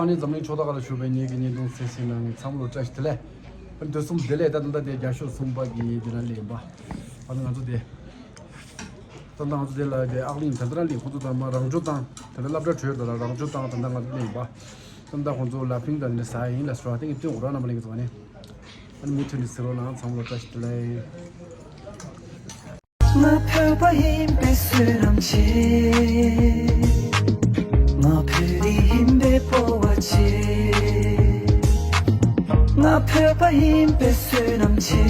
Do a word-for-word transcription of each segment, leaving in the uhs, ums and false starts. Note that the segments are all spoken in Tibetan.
ཨ་ནི་འཛམ་གླིང་ཕྱོགས་མཐའ་ཁག་ལ་བཞུགས་པའི་ངེད་ཀྱི་བརྙན་ཐུང་གསན་གཟིགས་གནང་མཁན་ཚང་མ་ལ་བཀྲ་ཤིས་བདེ་ལེགས། ཨ་ནི་དུས་གསུམ་བདེ་ལེགས། ད་ད་ལྟ་དེ་རྒྱ་ཤོག་གསུམ་པ་གི་འདི་ན་སླེབས་ཡིན་པ། ཨ་ནི་ང་ཚོ་དེ། ད་ལྟ་ང་ཚོ་དེ་ལ་དེ་ཨག་གླིང་ད་ལྟ་རང་གླིང་ཁོ་ཚོ་ད་མ་རང་སྦྱོང་བཏང་། ད་ལྟ་སློབ་གྲྭ་གྲོལ་ད་ལ་རང་སྦྱོང་བཏང་། ད་ལྟ་ང་ཚོ་སླེབས་ཡིན་པ། ད་ལྟ་ཁོ་ཚོ་ལ་ཕིང་དང་དེ་ནས་ཟ་ཡིན་ལ་ཟ་བ་དེ་ངས་སྟོན་དགོས་ར། རྣམ་པ་ལྷན་རྒྱས་ཚོ་ནས། ཨ་ནི་མུ་མཐུད་ནས་གཟིགས་རོགས་གནང་། ཚང་མ་ལ་བཀྲ་ཤིས་བདེ་ལེགས། ང་བོད་པ་ཡིན་པའི་བསོད་ནམས་ཆེ། ང་བོད་རིགས་ཡིན་པའི་སྤོབས་པ་ཆེ། ང་བོད་པ་ཡིན་པའི་བསོད་ནམས་ཆེ།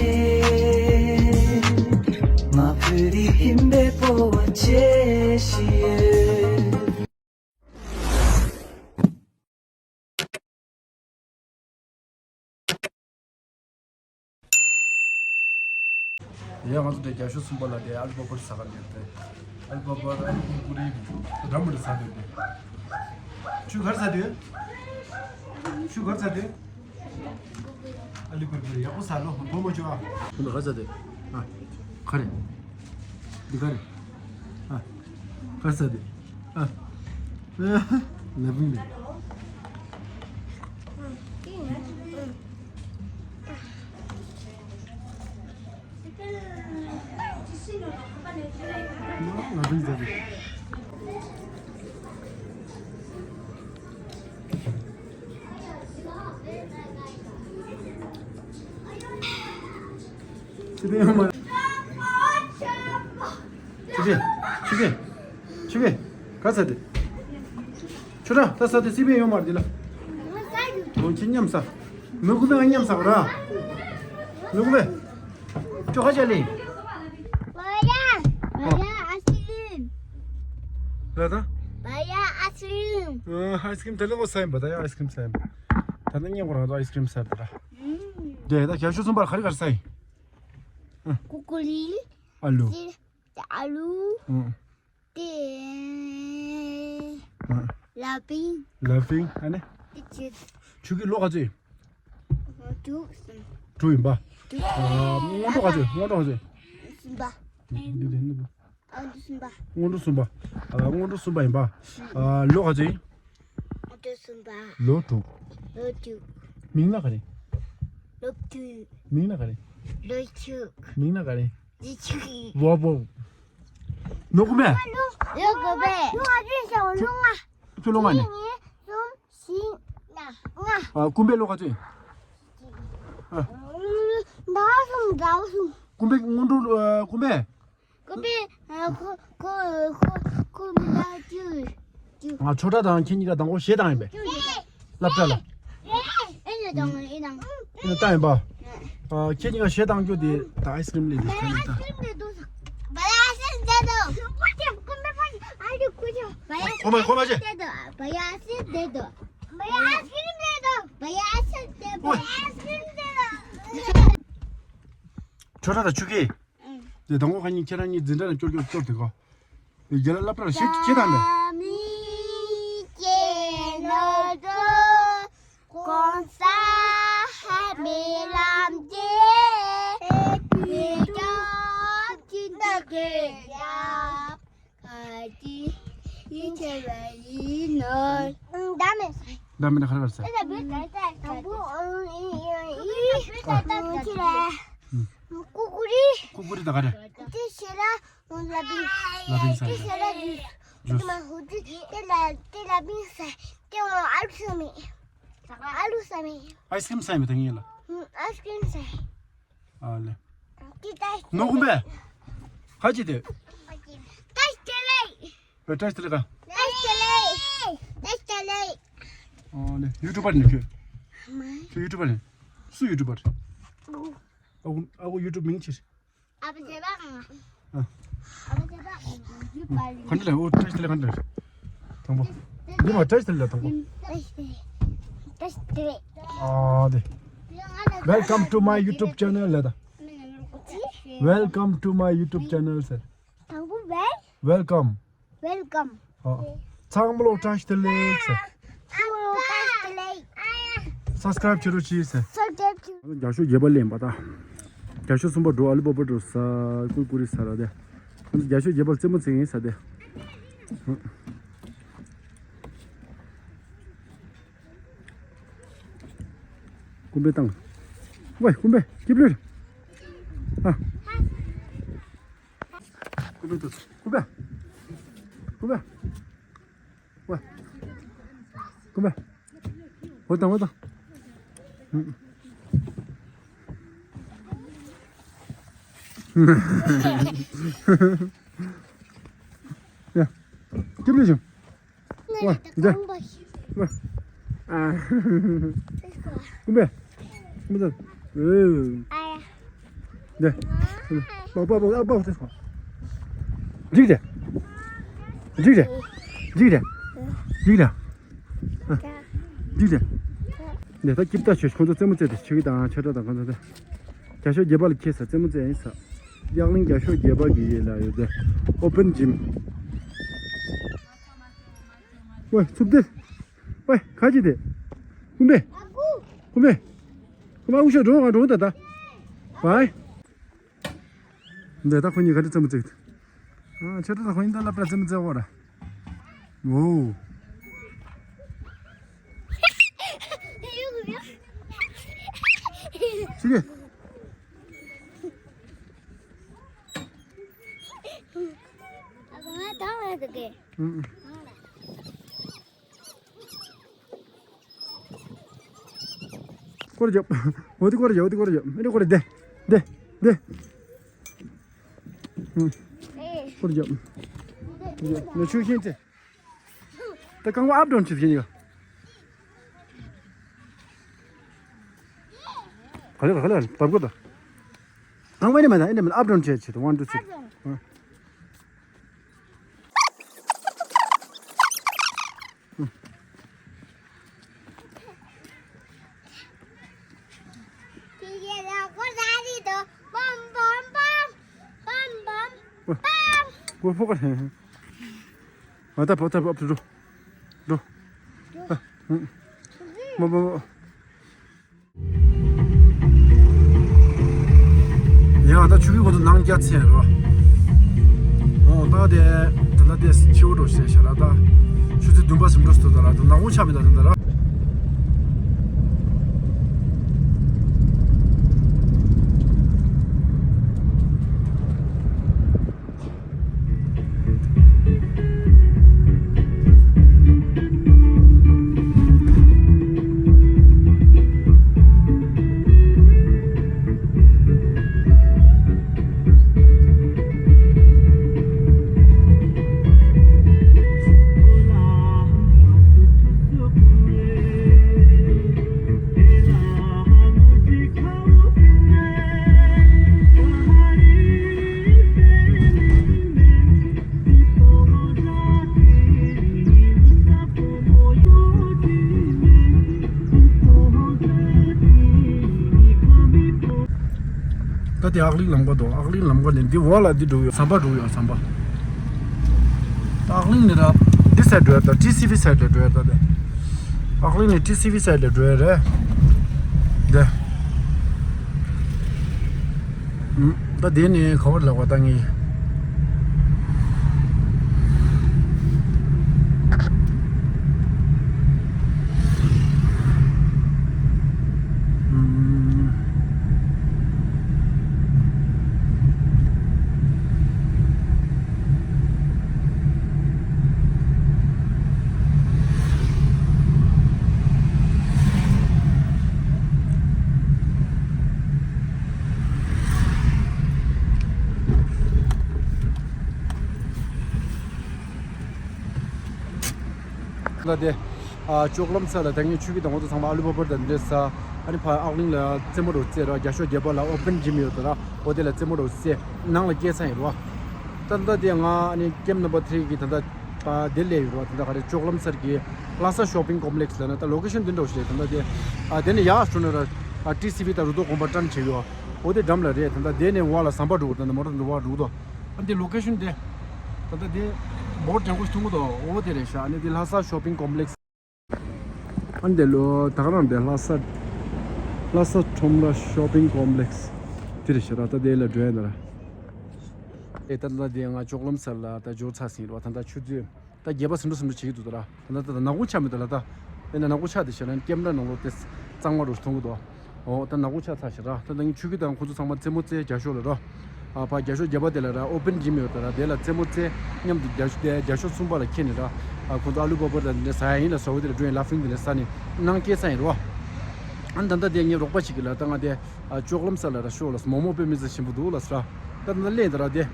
ང་བོད་རིགས་ཡིན་པའི་སྤོབས་པ་ཆེ་ཞེས། ཡ། ང་ཚོ་དེ་རྒྱ་ཤོག་གསུམ་པ་ལ་དེ་ཨ་ལི་པ་པར་ཟ་ག་འདུག་དེ། ཨ་ལི་པ་པར། ཨ་ལི་ཀུ་རི་འདྲ་མི་འདྲ་ཟ་འདུག་དེ། ཁྱོད་ག་རེ་ཟ་འདུག་ཁྱོད་ག་རེ་ཟ་འདུག་ཨ་ལི་ཀུ་རི་ཀུ་རི་ཡག་པོ་ཟ་ལོ། མཐོང་མ་བྱུང་ཨ། ཁྱོད་ག་རེ་ཟ་འདུག་ཨ། ག་རེ། འདི་ག་རེ། ཨ། ག་རེ་ཟ་འདུག་ཨ། ལབ་ཡིན་ལེ། ང་ཚོའི་མཛད་པའི། སི་པན་ཡོད་མ་རེད། ཆུ་ཆེ། ཆུ་ཆེ། ཆུ་ཆེ། ག་ས་དེ། ཆུ་ར་ད་ས་དེ་སི་པན་ཡོད་མ་རེད་འདི་ལ། ང་ཟ་རྒྱུ། ང་ཁྱེད་མཉམ་ཟ། མི་དགོས་པས་ང་མཉམ་ཟ་ག་ར། མི་དགོས་པས། ཅོ་ཁ་ཅ་ལེ། བ་ཡ། བ་ཡ་ཨ་སི་ཀྲིམ། ལ་ད། བ་ཡ་ཨ་སི་ཀྲིམ། ཨ། ཨ་སི་ཀྲིམ་དེ་ལ་ངོ་ས་ཡིན་པ། ད་ཡ་ཨ་སི་ཀྲིམ་ས་ཡིན་པ། ད་ནི་ངས་ཁོ་རང་ཚོ་ཨ་སི་ཀྲིམ་ཟ་དེ་ར། ཨུམ། དེ་ད་རྒྱ་ཤོག་གསུམ་པར་ག་རེ་ག་རེ་ཟ་ཡིན། ཨ། ཀུ་ཀུ་རི། ཨ་ལུ། ཨ་ལུ། ཨུམ། དེ། ཨ། ལ་ཕིང་། ལ་ཕིང་། ཨ་ནི། དེ་ཆུ། ཆུ་གི་ལོ་ག་ཚོད། དྲུག་དྲུག་ཡིན་པ། དྲུག་ཨ། སྔོན་འགྲོ་ག་ཚོད། སྔོན་འགྲོ་ག་ཚོད། གསུམ་པ། འདི་དེ་ནི། ཨ། འདི་གསུམ་པ། སྔོན་འགྲོ་གསུམ་པ། ཨ། སྔོན་འགྲོ་གསུམ་པ་ཡིན་པ། ཨ། ལོ་ག་ཚོད་ཡིན། སྔོན་འགྲོ་གསུམ་པ། ལོ་དྲུག་ལོ་དྲུག་མིང་ལ་ག་རེ། ལོ་དྲུག་མིང་ལ་ག་རེ། ལོ་དྲུག་མིང་ལ་ག་རེ། ལོ་དྲུག་བོ་བོ། ནོ་ཀུ་མེ། ལོ་དགུ་པས། ལོ་ལྔ་ཅན་ཞིག་ལོ་ལྔ། ཁྱོད་ལོ་ལྔ་ནས། གཉིས། གསུམ། བཞི། ལྔ། ཨ། ཀུམ་པའི་ལོ་ག་ཚོད། ཨ། ཟླ་གསུམ། ཟླ་གསུམ། ཀུམ་པའི་སྔོན་འགྲོ། ཨ། ཀུམ་པའི། ཀུམ་པའི། ཨ། ཁོ་ཁོ་ཁོ་ཁོ་མི་ལ་ཅུ་ཅུ། ཨ། ཆོ་གྲ་དང་ཁྱེད་གཉིས་ཀ་དང་པོ་གཞས་བཏང་ཡིན་པས། ཅུ་ཡིན། སློབ་གྲྭ་ལ། ཨེ་ནི་དང་ཨེ་དང་། ཨེ་ནི་བཏང་ཡིན་པ། ཨ། ཁྱེད་གཉིས་ཀ་གཞས་བཏང་རྒྱུ་དེ་ད་ཨའི་སི་ཀྲིམ་ལས་དེ་ཁ་ནས་ད། བ་ཡ་ཨའི་སི་ཀྲིམ་དེ་དོ། ཁོ་མ་ཁོ་མ་ཆེ། བ་ཡ་ཨའི་སི་ཀྲིམ་དེ་དོ། བ་ཡ་ཨའི་སི་ཀྲིམ་དེ་དོ། བ་ཡ་ཨའི་སི་ཀྲིམ་དེ་དོ། ཆོ་གྲ་དང་ཆུ་སྐྱེས། ཨང་། དེ་དང་པོ་ཁ་ཉིན་ཁྱེད་རང་གཉིས་འཛིན་གྲྭ་ནས་སྐྱོར་སྐྱོར་སྐྱོར་དེ་གོ། དེ་རྒྱ་ལ་སློབ་གྲྭ་ལ་བཤད་བཤད་དང་མེད། ཨང་། ད་མེད་ན་ཁ་ར་ཁར་ས། དང་པོ། ཨང་། ཨི་ཨི་ཨི་ཨི་ཁྱེད་ར། ཀུ་ཀུ་རི། ཀུ་ཀུ་རི་ད་ག་རེ། དེ་ཞེ་ལ་ལ་ཕིང་ས། ལ་ཕིང་ས། དེ་ཞེ་ལ་ཇུས། ཇུས། དེ་མ་ཧུ་དེ་དེ་ལ་དེ་ལ་ཕིང་ས། དེ་འོ་ཨ་ལུ་ས་མེད། ཨ་ལུ་ས་མེད། ཨའི་སི་ཀྲིམ་ས་མེད་ད་ངེས་ལ། ཨ་ཨའི་སི་ཀྲིམ་ས། ཨ་ལེ། དེ་ད་ནོ་ཀུམ་པས། ཁ་ཅིག་དེ། བཀྲ་ཤིས་བདེ་ལེགས། བཀྲ་ཤིས་བདེ་ལེགས་ག། བཀྲ་ཤིས་བདེ་ལེགས། བཀྲ་ཤིས་བདེ་ལེགས། ཨ་ལེ། ཡུ་ཊུབ་པར་ནི་ཁྱོད། ཁྱོད་ཡུ་ཊུབ་པར་ནི། སུ་ཡུ་ཊུབ་པར། ཨ་ཁུ་ཨ་ཁུ་ཡུ་ཊུབ་མིང་ཕྱིར། ཨ་བ་ཟེར་བ། ཨ། ཨ་བ་ཟེར་བ། ག་འདྲ་ལ། འོ། བཀྲ་ཤིས་བདེ་ལེགས་ག་འདྲ་ལ། དང་པོ། འདི་མ་བཀྲ་ཤིས་བདེ་ལེགས་ལ་དང་པོ། བཀྲ་ཤིས་བདེ་ལེགས། ཨ་དེ། Welcome to my YouTube channel ལ་ད། Welcome to my YouTube channel ཟེར། དང་པོ་ཝེལ། Welcome། Welcome། ཨ། ཚང་མ་ལོ་བཀྲ་ཤིས་བདེ་ལེགས་ཟེར། ཚང་མ་ལོ་བཀྲ་ཤིས་བདེ་ལེགས། Subscribe བྱེད་རོགས་གྱིས་ཟེར། Subscribe བྱེད། རྒྱ་ཤོག་བརྒྱད་པ་ལེན་པ་ད། རྒྱ་ཤོག་གསུམ་པ་འགྲོ། ཨ་ལི་པ་པ་འགྲོ་ཟ། ཀུ་ཀུ་རི་ཟ་ར་དེ། རྒྱ་ཤོག་བརྒྱད་པ་རྩེད་མོ་རྩེ་ཡིན་ཟ་དེ། ཀུམ་པའི་བཏང་། ཝེ་ཀུམ་པའི་སྐྱིབ་ལུས། ཨ། ཀུམ་པའི་ཏོ། ཀུམ་པའི། ཀུམ་པའི། ཝེ། ཀུམ་པའི། འོ་དང་འོ་དང་། ཡ། སྐྱིབ་ལུས་བྱུང་། ཝེ། འདི། ཝེ། ཨ། ཀུམ་པའི། ཀུམ་པའི་ཏོ། འོ། འདི། པག་པག་པག་ཨ་པག་ཏེ་སོང་། འགྲིག་རེད། འགྲིག་རེད། འགྲིག་རེད། འགྲིག་རེད། ཨ། འགྲིག་རེད། འདི་ད་སྐྱིབ་ལྟ་ཆོས་ཁོང་ཚོ་རྩེད་མོ་རྩེ་དེ་ཆོས་སྐྱིད་དང་ཆོས་གྲགས་དང་ཁོང་ཚོ་དེ། རྒྱ་ཤོག་རྒྱས་པ་ལ་ཁྱེད་ས་རྩེད་མོ་རྩེ་ཡིན་ས། གཡག་གླིང་རྒྱ་ཤོག་རྒྱས་པ་གི་ཡེ་ལ་ཡོད་དེ། ཨོ་པན་ཇིམ། ཝེ་ཚུབ་དེ། ཝེ་ཁ་ཅིག་དེ། ཀུམ་པའི། ཀུམ་པའི། ཀུམ་པ་དབུ་ཤོག་འགྲོ་ང་འགྲོ་ད་ད། ཝེ། འདི་ད་ཁོ་གཉིས་ག་རེ་རྩེད་མོ་རྩེ་གི་འདུག་ཨ་ཆོས་གྲགས་ད་ཁོ་གཉིས་ད་ལབ་ར་རྩེད་མོ་རྩེ་འོ་ར། འོ། ཤི་གི། ཨ་ང་ད་ང་ད་གེ། ཨུ། སྐོར་རྒྱབ། འོ་དེ་སྐོར་རྒྱབ། འོ་དེ་སྐོར་རྒྱབ། འདི་སྐོར་རྒྱབ། འདི། འདི། འདི། ཨུ། སྐོར་རྒྱབ། སྐོར་རྒྱབ། ནི་ཆུ་ཤིན་ཏེ། ད་རྐང་པ་ཨབ་ཌའུན་བྱེད་ཀྱི་ཡིན། ག་ལེ་ག་ལེ་བབ་གོ་ད། རྐང་པ་ནི་མ་ད་ཨེ་འདྲ་མིན་ཨབ་ཌའུན་བྱེད་བྱེད་དུ་ཝན་ཊུ་ཐི་རི། ཨ། ཕོ་ཁ་ཧེ་ཧེ། ཨ་ད་ཕོ་ད་ཕོ་འགྲོ། འགྲོ། ཨ། མ་མ་མ། ཡང་ད་ཆུ་བོའི་གོ་ཏུ་ནང་རྒྱ་ཚན་རོ། འོ་ད་དེ་ད་ལ་དེ་ཆེ་བོ་འགྲོ་ཤེས་ཤ་ར་ད། ཆུ་ཚོད་བདུན་པ་ཟིན་འགྲོ་སྟོད་ད་ར་ད་ནག་པོ་ཆགས་མེད་ད་ད་ར། ད་དེ་ཨག་གླིང་ལམ་ཁ་དང་ཨག་གླིང་ལམ་ཁ་ནས་འདི་འོག་ལ་འདི་འགྲོ་ཡོད། ཟམ་པ་འགྲོ་ཡོད་ཟམ་པ། ད་ཨག་གླིང་ནས་ར་འདི་སའིཌ་འགྲོ་ཡ་ད་ཊི་སི་ཝི་སའིཌ་ལ་འགྲོ་ཡ་ད་དེ། ཨག་གླིང་ནས་ཊི་སི་ཝི་སའིཌ་ལ་འགྲོ་ཡ་རེད། འདི། ད་དེ་ནས་ག་བར་ལབ་པ་ད་ངས། ལ་དེ། ཨ་ཅོག་ལམ་ས་ལ་ད་ངས་ཆུ་བི་དང་འོ་ཚོ་ཚང་མ་ཨ་ལུ་བ་པར་དང་འདྲེས་ས། ཨ་ནི་ཕ་ཨག་གླིང་ལ་རྩེད་མོ་རུ་རྩེ་ར་རྒྱ་ཤོག་རྒྱབ་པ་ལ་ཨོ་པན་ཇིམ་ཡོད་དོ་ར་འོ་དེ་ལ་རྩེད་མོ་རུ་རྩེ་ནང་ལ་སྐྱེལ་ཚར་ཡིན་རོ། ད་ད་དེ་ང་ཨ་ནི་ཀེམ་ནམ་བར་ཐི་རི་གི་ད་ད་ཨ་དེ་སླེབས་ཡོད་རོ། ད་ད་ག་རེ་ཅོག་ལམ་སར་གི་ལྷ་ས་ཤོ་པིང་ཀོམ་པི་ལེགས་ལ་ན་ད་ལོ་ཀེ་ཤན་དེ་འདྲ་བོ་ཞིག་རེད། ད་ད་དེ་ཨ་དེ་ནི་ཡག་ཤོ་ན་ར་ཨ་ཊི་སི་ཝི་ད་རུ་ཏོ་གོམ་པ་ཊརན་བྱེད་ཡོད། འོ་དེ་འགྲམ་ལ་རེད། ད་ད་དེ་ནས་བ་ལ་ཟམ་པ་འགྲོ་གི་ད་ད་མོ་ཊ་འགྲོ་བ་འགྲོ་གི་དོ། ཨ་འདི་ལོ་ཀེ་ཤན་དེ། ད་ལྟ་དེ། བོར་ཌ་ལྗང་ཁུ་ཐུང་གི་དོ་འོ་དེ་རེད་ཤག་ཨ་ནི་དེ་ལྷ་ས་ཤོ་པིང་ཀོམ་པི་ལེགས། ཨ་འདི་ལོ་ད་ག་རང་དེ་ལྷ་ས། ལྷ་ས་ཁྲོམ་ར་ཤོ་པིང་ཀོམ་པི་ལེགས། དེ་རེད་ཤག་ད་ལྟ་དེ་ལ་འགྲོ་ཡ་ད་ར། ཨེ་ད་ལྟ་དེ་ང་ཅོག་ལམ་སར་ལ་ད་འབྱོར་ཚར་ཟིན་རོ། ད་ལྟ་ཆུ་ཚོད། ད་རྒྱས་པ་ཟིན་འགྲོ་ཟིན་འགྲོ་བྱེད་ཀྱི་འདུག་ད་ར། ད་ལྟ་ད་ནག་པོ་ཆགས་མེད་ད་ལ་ད། ཨེ་ན་ནག་པོ་ཆགས་དེ་ཤག་ན་ཀེམ་ར་ནང་ལོགས་དེ་གཙང་མ་རུ་མཐོང་གི་འདུག་འོ་ད་ནག་པོ་ཆགས་ཚར་ཤག་ར། ད་ད་ངའི་ཆོས་སྐྱིད་དང་ཁོ་ཚོ་ཚང་མ་རྩེད་མོ་རྩེ་རྒྱ་ཤོག་ལ་ར། ཨ་ཕ་རྒྱ་ཤོག་བརྒྱབ་པ་དེ་ལ་ར་ཨོ་པན་ཇིམ་ཡོད་ད་ར། དེ་ལ་རྩེད་མོ་རྩེ་མཉམ་དུ་རྒྱ་ཤོག་དེ་རྒྱ་ཤོག་གསུམ་པ་ལ་ཁྱེར་ནས་ར། ཨ་ཁོ་ཚོ་ཨ་ལུ་བ་པར་དང་དེ་འདྲ་ཟ་ཡ་ཡིན་ལ་ཟ་བ་དེ་ལ་འགྲོ་ཡིན་ལ་ཕིང་དེ་ལ་ཟ་ནས་ནང་སྐྱེལ་ས་ཡིན་ར། ཨ་ད་ད་དེ་ངའི་རོགས་པ་ཞིག་གིས་ལ་ད་ང་དེ་ཨ་ཅོག་ལམ་ས་ལ་ར་ཤོག་ལ་མོག་མོག་དཔེ་མི་སྲིད་ཞིམ་པོ་འདུག་ལ་ཟེར་ར། ད་ད་ད་ལེན་ད་ར་དེ།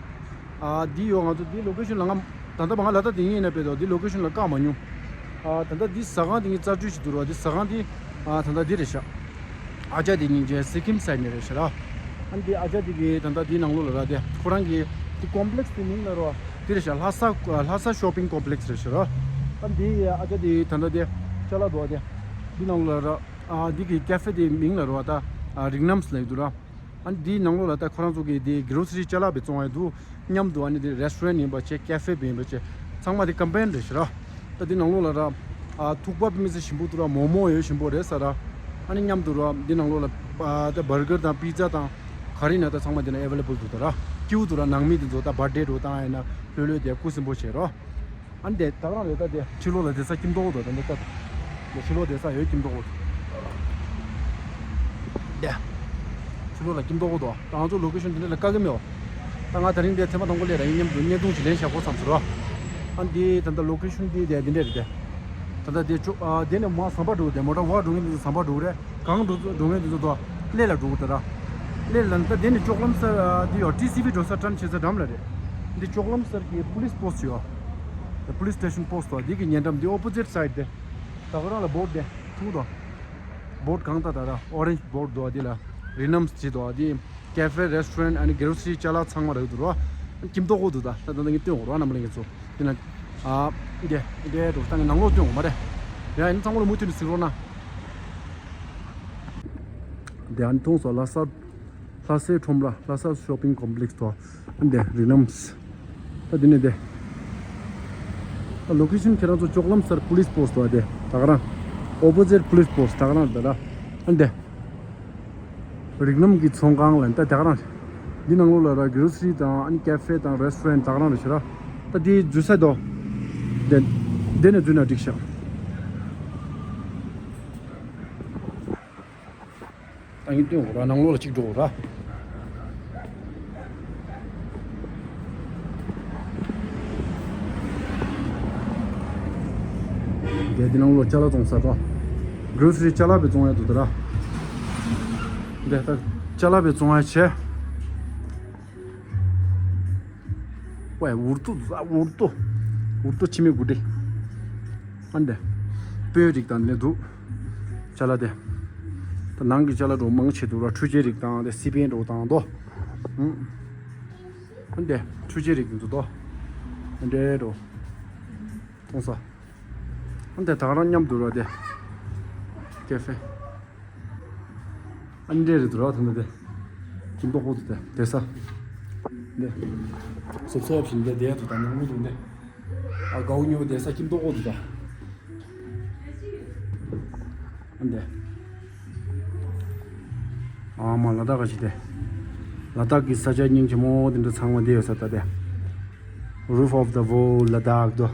ཨ་འདི་ཡོད། ང་ཚོ་འདི་ལོ་ཀེ་ཤོན་ལ་ང་ད་ལྟ་བ་ང་ལ་དྭགས་དེ་ཡིན་ན་དཔེ་དོ་འདི་ལོ་ཀེ་ཤོན་ལ་བཀག་མ་མྱོང་། ཨ་ད་ལྟ་འདི་ཟ་ཁང་དེ་ངའི་རྩར་བཅུད་ཞིག་འདུག་ར། འདི་ཟ་ཁང་འདི་ཨ་ད་ལྟ་འདི་རེད་ཤག་ཨ་ཅག་དེ་སྙིང་རྗེ་སི་ཀིམ་སའིད་ནས་རེད་ཤག་ར། ཨ་འདི་ཨ་ཅག་དེ་གི་ད་ལྟ་འདི་ནང་ལོགས་ལ་ར་དེ་ཁོ་རང་གི་འདི་ཀོམ་པི་ལེགས་དེ་མིང་ལ་ར་འདི་རེད་ཤག་ལྷ་ས་ལྷ་ས་ཤོ་པིང་ཀོམ་པི་ལེགས་རེད་ཤག་ར། ཨ་འདི་ཨ་ཅག་དེ་ད་ལྟ་དེ་ཅ་ལག་འདུག་ཨ་དེ་འདི་ནང་ལོགས་ལ་ར། ཨ་འདི་གི་ཀེ་ཧྥེ་དེ་མིང་ལ་ར་བ་ད་ཨ་རིག་རྣམ་ཟེར་ལབ་ཀྱི་འདུག་ར། ཨ་འདིའི་ནང་ལོགས་ལ་ད་ཁོ་རང་ཚོ་གི་དེ་གྷི་རོ་སི་རི་ཅ་ལག་པའི་བཙོང་ཡ་འདུག་མཉམ་དུ་ཨ་ནི་དེ་རེ་སི་ཊོ་རན་ཡིན་པ་བྱས་ཀེ་ཧྥེ་ཡིན་པ་བྱས་ཚང་མ་དེ་ཀམ་པའིན་རེད་ཤག་ར། ད་འདི་ནང་ལོགས་ལ་ར་ཨ་ཐུག་པ་དཔེ་མི་སྲིད་ཞིམ་པོ་འདུག་ར། མོག་མོག་ཡོད་ཞིམ་པོ་རེད་ཟེར་ར། ཨ་ནི་མཉམ་དུ་ར་འདི་ནང་ལོགས་ལ་ཨ་ད་བར་གར་དང་པི་ཛ་དང་ག་རེ་ཡིན་ན་ད་ཚང་མ་འདི་ན་ཨེ་ཝེ་ལེ་བལ་འདུག་ད་ར། སྐྱིད་པོ་འདུག་ར། ནང་མི་དེ་ཚོ་ད་བར་ཐ་ཌེ་འདྲ་བཏང་ཡ་ཡིན་ན་ལྷོད་ལྷོད་དེ་ཁུ་སིམ་པོ་བྱེད་རོགས། ཨ་ནི་དེ་ད་ག་རང་རེད། ད་དེ་ཕྱི་ལོགས་ལ་བསྡད་ས་སྐྱིད་མདོག་པོ་འདུག་ད་འདི་ལྟ། དེ་ཕྱི་ལོགས་བསྡད་ས་ཡོད་སྐྱིད་མདོག་པོ་འདུག་དེ་ཕྱི་ལོགས་ལ་སྐྱིད་མདོག་པོ་འདུག་ད་ང་ཚོ་ལོ་ཀེ་ཤོན་དེ་འདྲ་ལ་དཀའ་གི་མེད་པ། ད་ང་དེ་རིང་དེ་ཐེངས་མ་དང་པོ་སླེབས་ར། ཡིན་མཉམ་དུ་བརྙན་ཐུང་ཞིག་ལེན་བཞག་གོ་བསམ་སོང་ར། ཨ་ནི་དེ་ད་ལྟ་ལོ་ཀེ་ཤོན་དེ་དེ་འདི་འདྲ་རེད་དེ། ད་ལྟ་དེ་ཅོ་ཨ་དེ་ནས་མར་ཟམ་པ་འགྲོ་དེ་མོ་ཊ་ཝག་འགྲོ་མཁན་དེ་ཚོ་ཟམ་པ་འགྲོ་རེད། གང་འགྲོ་འགྲོ་མཁན་དེ་ཚོ་དོ་སླེ་ལ་འགྲོ་གི་ད་ར། སླེ་ལ་ད་དེ་ནས་ཅོག་ལམ་སར་ཨ་དེ་ཡོད། ཊི་སི་བི་འགྲོ་ས་ཊན་བྱེད་ས་འགྲམ་ལ་རེད། འདི་ཅོག་ལམ་སར་གི་པུ་ལིས་པོ་སི་ཡོད། པུ་ལིས་སི་ཊེ་ཤན་པོ་སི་དེ་གི་ཉེ་འགྲམ་འདི་ཨོ་པོ་ཟིཊ་སའིཌ་དེ། ད་ག་རང་ལ་བོར་ཌི་དེ་ཐུག་དོ། བོར་ཌི་གང་ལྟ་ད་ར་ཨོ་རེན་ཇི་བོར་ཌི་དོ། འདི་ལ་རིག་རྣམ་ཟེར་དོ། འདི་ཀེ་ཧྥེ་རེ་སི་ཊོ་རན་ཨ་ནི་གྷི་རོ་སི་རི་ཅ་ལག་ཚང་མ་རག་འདུག་རོ། སྐྱིད་མདོག་པོ་འདུག་ད་ད་ད་ངས་སྟོན་གོ་རོ། རྣམ་པ་ལྷན་རྒྱས་ཚོ་འདི་ན་ཨ་འདི་འདི་འགྲོ་ད་ངས་ནང་ལོགས་སྟོན་གོ་མ་རེད། ཡ་ཡིན་ཚང་མ་ལ་མུ་མཐུད་ནས་གཟིགས་རོགས་གནང་། འདི་ཨ་ནི་མཐོང་སོང་། ལྷ་ས་ལྷ་སའི་ཁྲོམ་ར། ལྷ་ས་ཤོ་པིང་ཀོམ་པི་ལེགས་དོ། ཨ་འདི་རིག་རྣམ། ད་འདི་ནས་འདི། ད་ལོ་ཀེ་ཤན་ཁྱེད་རང་ཚོ་ཅོག་ལམ་སར་པུ་ལིས་པོ་སི་དོ། ཨ་འདི་ད་ག་རང་ཨོ་པོ་ཟིཊ་པུ་ལིས་པོ་སི་ད་ག་རང་རེད་ད་ར། ཨ་འདི་རིག་རྣམ་གྱི་ཚོང་ཁང་ལ་ད་ད་ག་རང་རེད། འདི་ནང་ལོགས་ལ་ར་གྷི་རོ་སི་རི་དང་ཨ་ནི་ཀེ་ཧྥེ་དང་རེ་སི་ཊོ་རན་ད་ག་རང་རེད་ཤག་ར། ད་འདི་འཛུལ་ས་དོ། འདི་འདི་ནས་འཛུལ་ན་འགྲིག་ཤག་ད་ངས་སྟོན་གོ་ར། ནང་ལོགས་ལ་གཅིག་འགྲོ་གོ་ར། འདི་འདི་ནང་ལོགས་ཅ་ལག་བཙོང་ས་དང་། གྷི་རོ་སི་རི་ཅ་ལག་པའི་བཙོང་ཡ་འདུག་ད་ར། འདི་ད་ཅ་ལག་པའི་བཙོང་ཡ་བྱས། ཝེ་འུར་རྡོ་འུར་རྡོ་འུར་རྡོ་འཆི་མེད་དགུ་སྒྲིལ། ཨ་འདི་སྤོས་རིགས་དང་འདི་འདུག་ཅ་ལག་དེ། ད་ནང་གི་ཅ་ལག་འདྲ་མང་ཆེ་འདུག་ར། འཕྲུལ་ཆས་རིགས་དང་དེ་སི་པན་འདྲ་དང་དོ། ཨ་འདི་འཕྲུལ་ཆས་རིགས་འདུག་དོ། འདི་འདྲ་མཐོང་ས། ཨ་འདི་ད་ག་རང་མཉམ་འདུག་ར་དེ། ཀེ་ཧྥེ། ཨ་འདྲེ་རེད་འདུག་ར། ད་འདི་དེ་སྐྱིད་མདོག་པོ་འདུག་དེ་བསྡད་ས་འདི་སོབ་སོབ་བཞིན་འདི་བསྡད་འདུག་ད་ནང་མི་འདུག་འདི་ཨ་དགའ་བོ་ཉོ་བསྡད་ས་སྐྱིད་མདོག་པོ་འདུག་ད་ཨ་འདི་ཨ་མ་ལ་དྭགས་ཀ་ཞིག་དེ་ལ་དྭགས་ཀྱི་ས་ཆ་སྙིང་རྗེ་མོ་དེ་འདྲ་ཚང་མ་འདི་ཡོད་ས་ད་དེ། Roof of the World Ladakh དོ།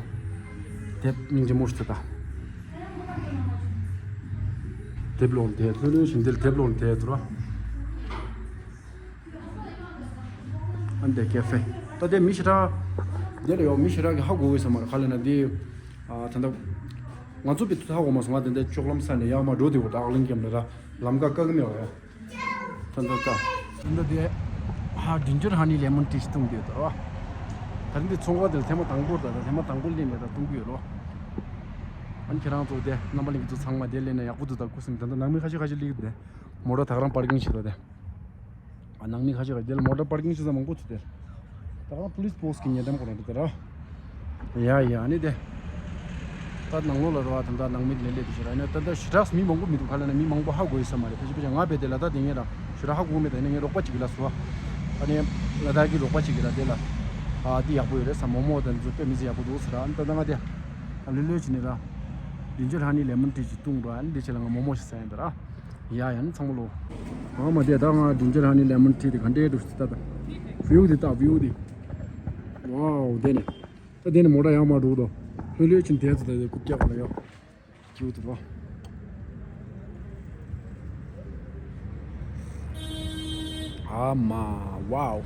དེབ་སྙིང་རྗེ་མོ་ཞིག་ད། དེབ་ཀློག་དེ་ལྷོད་ལྷོད་བཞིན་དེ་ལ་དེབ་ཀློག་དེ་དུ་ར། ཨ་འདི་ཀེ་ཧྥེ། ད་དེ་མི་ཞེ་དྲག་དེ་ལ་ཡོད་མི་ཞེ་དྲག་གི་ཧ་གོ་གི་ས་མ་རེད། ག་ལ་ན་དེ་ཨ་ད་ད་ང་ཚོ་བི་ཐུ་ཧ་གོ་མ་སོང་། ང་དེ་འདྲ་ཅོག་ལམ་ས་ནས་ཡར་མར་འགྲོ་དེ་བོ་ད་ཨག་ལིང་ཀེམ་ལ་ར་ལམ་ཁ་བཀག་གི་མེད་བ་ཡ། ད་ད་ད། ད་ད་དེ་ཧ་ཇིན་ཇར་ཧ་ནི་ལེ་མོན་ཊི་ཞིག་བཏུང་གི་ཡོད་ད་ར། ད་རིང་དེ་ཚོང་ཁང་དེ་ལ་ཐེངས་མ་དང་པོ་རེད། ད་ད་ཐེངས་མ་དང་པོ་སླེབས་ནས་ད་བཏུང་གི་ཡོད་རོ། ཨ་ནི་ཁྱེད་རང་ཚོ་དེ་རྣམ་པ་ལྷན་རྒྱས་ཚོ་ཚང་མ་དེ་སླེབས་ན་ཡག་པོ་འདུག་ད་ཀུ་སིམ་ད་ད་ནང་མི་ཁ་ཤས་ཁ་ཤས་སླེབས་ཀྱི་འདུག་དེ་མོ་ཊ་ད་ག་རང་པར་ཀིང་བྱེད་ད་དེ། ཨ་ནང་མི་ཁ་ཤས་ཀ་དེ་ལ་མོ་ཊ་པར་ཀིང་བྱེད་ས་མང་པོ་ཚུད་དེ། ད་ག་རང་པུ་ལིས་པོ་སི་གི་ཉེ་འགྲམ་ཁོ་རང་འདུག་ད་ར། ཡ་ཡ་ཨ་ནི་དེ། ད་ནང་ལོགས་ལ་ར་བ་ད་ད་ནང་མི་ལས་ལས་དེ་ཞིག་ར་ཨ་ནི་ད་ད་ཞེ་དྲགས་མི་མང་པོ་མི་འདུག་ག་ལ་ན་མི་མང་པོ་ཧ་གོ་ཡི་ས་མ་རེད། ཕལ་ཆེར་ཕལ་ཆེར་ང་བས་དེ་ལ་ད་དེ་ངས་ར་ཞེ་དྲགས་ཧ་གོ་མེད། ད་ཨ་ནི་ངའི་རོགས་པ་གཅིག་གིས་ལ་སོ། ཨ་ནི་ལ་དྭགས་ཀྱི་རོགས་པ་གཅིག་གིས་ལ་དེ་ལ། ཨ་འདི་ཡག་པོ་ཡོད་རེད་ས། མོག་མོག་དང་འདི་ཚོ་དཔེ་མི་སྲིད་ཡག་པོ་འདུག་ཟེར་ར། ཨ་ནི་ད་ད་ང་དེ། ཨ་ལོས་ལོས་བྱས་ནས་ར། ཇིན་ཇར་ཧ་ནི་ལེ་མོན་ཊི་ཞིག་བཏུང་འགྲོ། ཨ་ནི་འདི་བྱས་ལ་ང་མོག་མོག་ཞིག་ཟ་ཡིན་ད་ར། ཡ་ཡ་ནི་ཚང་མ་ལོ། ཨ་མ་དེ་ད་ང་ཇིན་ཇར་ཧ་ནི་ལེ་མོན་ཊི་དེ་ག་འདྲའི་འདུག་ཟེར་ད་ད། བིའུ་དེ་ལྟ་བིའུ་དེ། ཝའོ་དེ་ནི། ད་དེ་ནི་མོ་ཊ་ཡར་མར་འགྲོ་གི་འདུག་ལྷོད་ལྷོད་བྱས་ནས་དེ་ཚོ་ད་དེ་རྐུབ་བཀྱག་ག་ལ་ཡོད། ཀྱིའུ་ཏི་རོ། ཨ་མ། ཝའོ།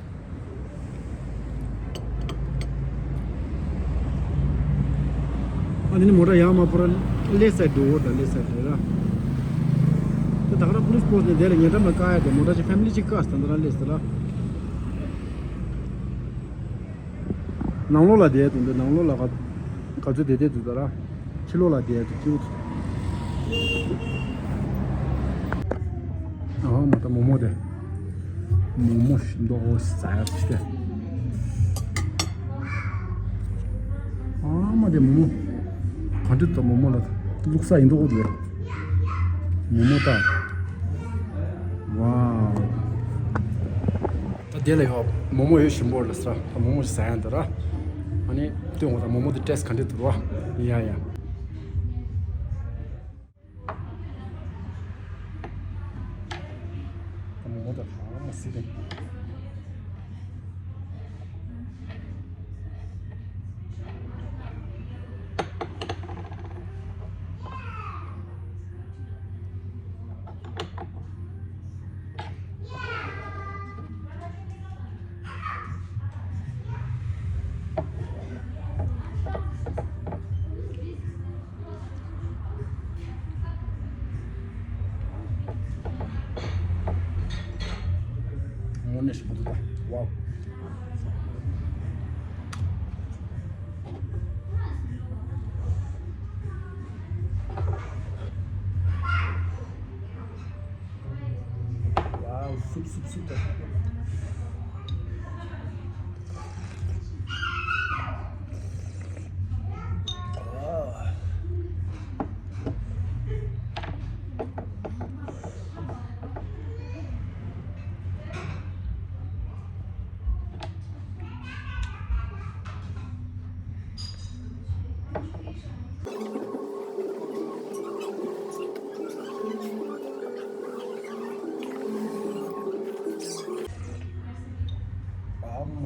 ཨ་ནི་མོ་ཊ་ཡར་མར་པོ་ར་ལེ་སའི་འགྲོ་བོ་དང་ལེ་སའི་འགྲོ་ར། དེ་ད་ག་ར་པོ་ལི་སི་པོ་སི་ནས་དེ་ལ་ཉེ་འགྲམ་ལ་བཀག་ཡ་དེ་མོ་ཊ་ཅིག་ཕེ་མི་ལི་ཅིག་བཀག་སྟེ་འདི་ར་ལེ་སི་ར། ནང་ལོགས་ལ་བསྡད་འདུག་འདི་ནང་ལོགས་ལ་ག་ག་ཚོད་བསྡད་བསྡད་འདུག་ད་ར། ཕྱི་ལོགས་ལ་བསྡད་འདུག་སྐྱིད་པོ་འདུག་ཨ་མ་ད་མོག་མོག་དེ། མོག་མོག་ཞིམ་མདོག་ཟ་ཡ་ཅི་སྟེ། ཨ་མ་དེ་མོག་མོག་ག་འདྲ་འདུག་མོག་མོག་ལ་བླུགས་ས་ཡིན་མདོག་འདུག་མོག་མོག་ད། ཝའོ། ད་དེ་ལ་ཡོད་མོག་མོག་ཡོད་ཞིམ་པོ་ལ་ཟ། ད་མོག་མོག་ཟ་ཡ་འདི་ར། ཨ་ནི་སྟོན་འོ་ད་མོག་མོག་དེ་ཏེས་ག་འདྲ་འདུག་ར། ཡ་ཡ། ད་མོག་མོག་ད་ཧ་མ་སི་རེད། དངོས་གནས་ཞིམ་པོ་འདུག་ད། ཝའོ། ཝའོ། སུབ་སུབ་སུབ་ད། ཨ་མ།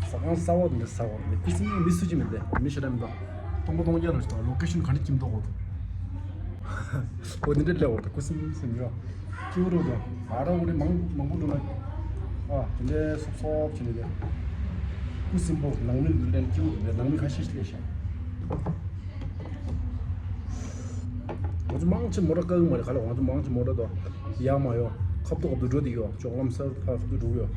ཟ་ཁང་གསར་པ་འདི་འདྲ་ཟ་བ་རེད། ཁུ་སིམ་མི་སུ་གཅིག་མི་བསྡད། མི་ཞེ་དྲག་མི་འདུག་སྟོང་པ་སྟོང་རྐྱང་རེད་ཤག་ལོ་ཀེ་ཤོན་ག་འདྲ་ཁྱིམ་ཐོག་འོ་འདི་འདྲ་སླེབས་འོ་ད་ཁུ་སིམ་སིམ་ར། སྐྱིད་པོ་རེད་འདུག་ང་རང་འོ་འདྲ་མང་མང་པོ་འགྲོ་ན། ཨ་དེ་འདྲའི་སོབ་སོབ་བྱས་ནས་བསྡད། ཁུ་སིམ་པོ་ནང་མི་འདི་འདྲ་སྐྱིད་པོ་འདུག་ནང་མི་ཁ་ཤས་ཤིག་སླེབས་ཤག་ང་ཚོ་མང་ཆེ་མོ་ཊ་བཀག་གི་མ་རེད། ག་ལ་ང་ཚོ་མང་ཆེ་མོ་ཊ་དང་ཡར་མར་ཡོད། ཁ་ཐོག་ཏུ་འགྲོ་དེ་ཡོད། ཅོག་ལམ་སར་ཕར་ཁ་ཐོག་འགྲོ་གི་ཡོད།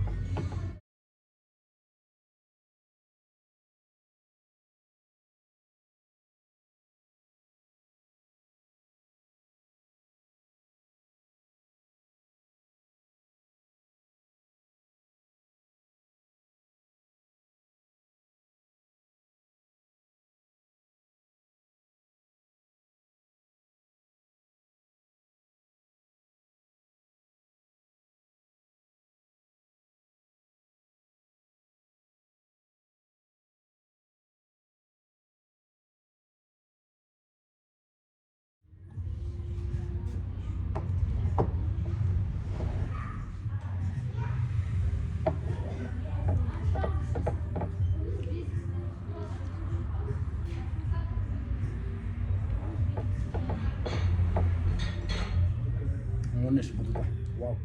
དངོས་གནས་ཞིམ་པོ་འདུག་ད། ཝའོ།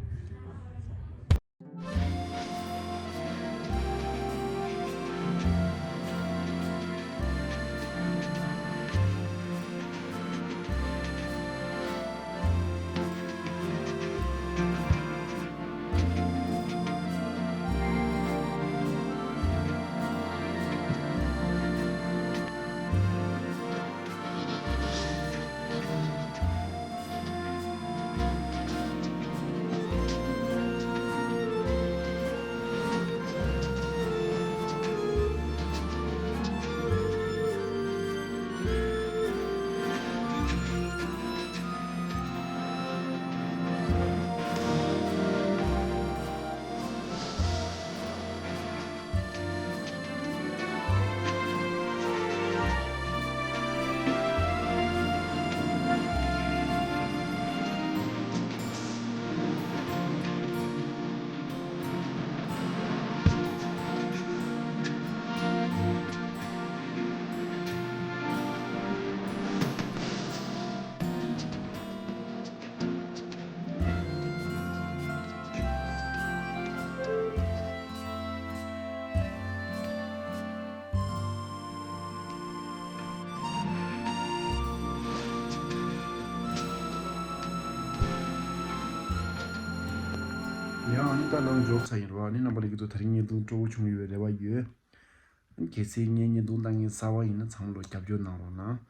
ཡང་ཨ་ནི་ད་ནང་འཇོག་ཚར་ཡིན་རོ། ཨ་ནི་རྣམ་པ་ལྷན་རྒྱས་ཚོ་དེ་རིང་བརྙན་ཐུང་སྤྲོ་བོ་བྱུང་ཡོད་པའི་རེ་བ་ཡོད། གལ་སྲིད་ངའི་བརྙན་ཐུང་ལྟ་མཁན་གསར་པ་ཡིན་ན་ཚང་མ་ལ་རྒྱབ་སྐྱོར་གནང་རོགས་གནང་།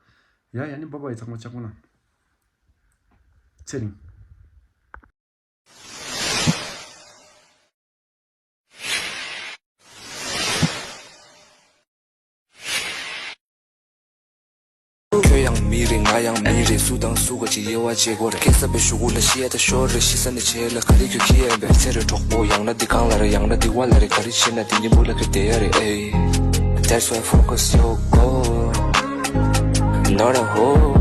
ཡ་ཡ་ནི་བྷའི་བྷའི། ཚང་མ་ལྕགས་པོ་གནང་། ཚེ་རིང་། ཁྱོད་ཡང་མི་རེད། ང་ཡང་མི་རེད། སུ་དང་སུ་ག་ཅིག་དབྱེ་བ་འབྱེད་དགོས་རེད། སྐྱེ་ས་པའི་གཞུག་གུ་ལ་ཤི་ཡ་ད་ཤོར་རེད། ཤི་ས་ནས་བྱེད་ལ་ག་རེ་ཁྱོད་ཁྱི་ཡན་པས། ཚེ་རེ་གྲོགས་པོ་ཡང་ན་འདི་གང་ལ་རེད། ཡང་ན་འདི་བ་ལ་རེད། ག་རེ་བྱེད་ན་འདི་ཉིན་མོ་ལ་ཁྱོད་བསྡད་ཡ་རེད། ཨེ། That's why focus your goal, not a hole.